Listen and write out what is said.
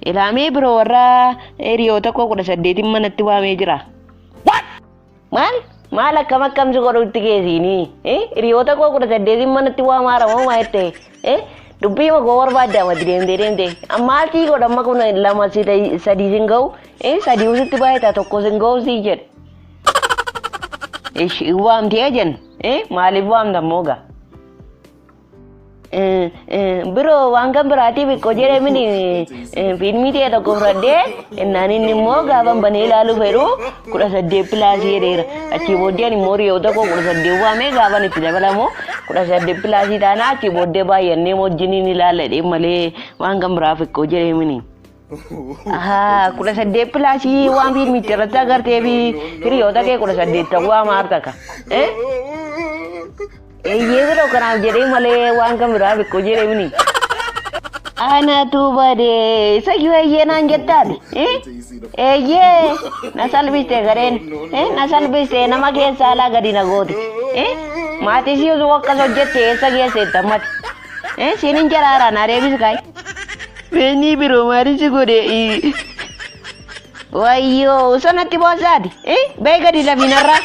Ilaamee biroo warra hiriyoota koo 18n manatti waamee jira. Maal? Maal akkam akkam si godhutti geessiini? Hiriyoota koo 18n manatti waamaara moo maa jette? Dubbii koo barbaadde amatti deemtee deemtee. Maal sii godha amma kun lama sadii sin ga'u? Sadii sitti baay'ata tokko sin ga'u sii jedhe. Ishi waamtee jenna. Maaliif waamta immoo gaa? Biroo waan kan biraatiif ikkoo jedhee mini fiilmii ta'e tokko fudhadhee innaan inni immoo gaafan banee ilaaluu fedhu 18 plus jedheera. Achii booddee ani immoo hiriyoota koo 18 waamee gaafan itti dabalamu 18 plus taanaa achii booddee baay'annee wajjiniin ilaalla jedhee malee waan kan biraaf ikkoo jedhee mini. Ahaa 18 plus waan fiilmicha irratti agartee fi hiriyoota kee 18 ta'uu waama hartaka. Eeyyee biroo kanaaf jedhee malee waan kan biraa bikkoo jedhee mini. Anatu badee isa iyyuu eeyyee naan jettaati. Eeyyee na salphiste gareen na salphiste nama keessaa alaa gadi na goote. Maatii si osoo akkas hojjette eessa geesseetta ammati. Siin hin jalaara na deebisi kaayi. Beenii biroo maali si godhe? Wayyoo sanatti boosaati. Bee gadi lafiinarraa.